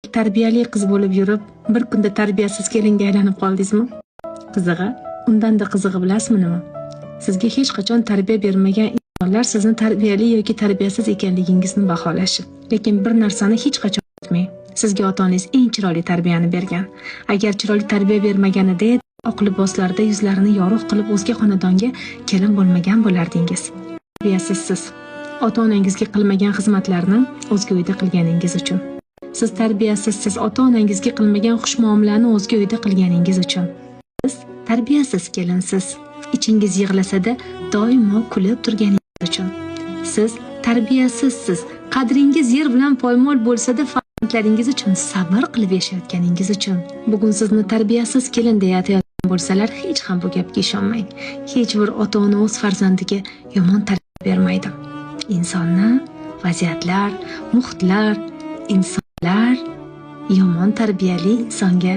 Tarbiyali qiz bo'lib yurib, bir kunda tarbiyasiz kelinga aylanib qoldingizmi? Qizig'i, undanda qizig'i bilasizmi nima? Sizga hech qachon tarbiya bermagan insonlar sizni tarbiyali yoki tarbiyasiz ekanligingizni baholashi. Lekin bir narsani hech qachon unutmang. Sizga ota-onangiz eng chiroyli tarbiyani bergan. Agar chiroyli tarbiya bermaganida edi, oq liboslarda yuzlarini yorug' qilib o'zga xonadonga kelin bo'lmagan bo'lardingiz. Tarbiyasizsiz. Ota-onangizga qilmagan xizmatlarni o'zga uyda qilganingiz uchun. Siz tarbiyasizsiz, ota-onangizga qilmagan xushmuomalani o'zga uyda qilganingiz uchun. Siz tarbiyasiz kelinsiz. Ichingiz yig'lasa-da doimo kulib turganingiz uchun. Siz tarbiyasizsiz. Qadringiz yer bilan poymol bo'lsa-da farzandlaringiz uchun sabr qilib yashayotganingiz uchun. Bugun sizni tarbiyasiz kelin deya aytayotgan bo'lsalar, hech ham bu gapga ishonmang. Hech bir ota-ona o'z farzandiga yomon tarbiya bermaydi. Insonni vaziyatlar, muhitlar, insonlar yomon tarbiyali insonga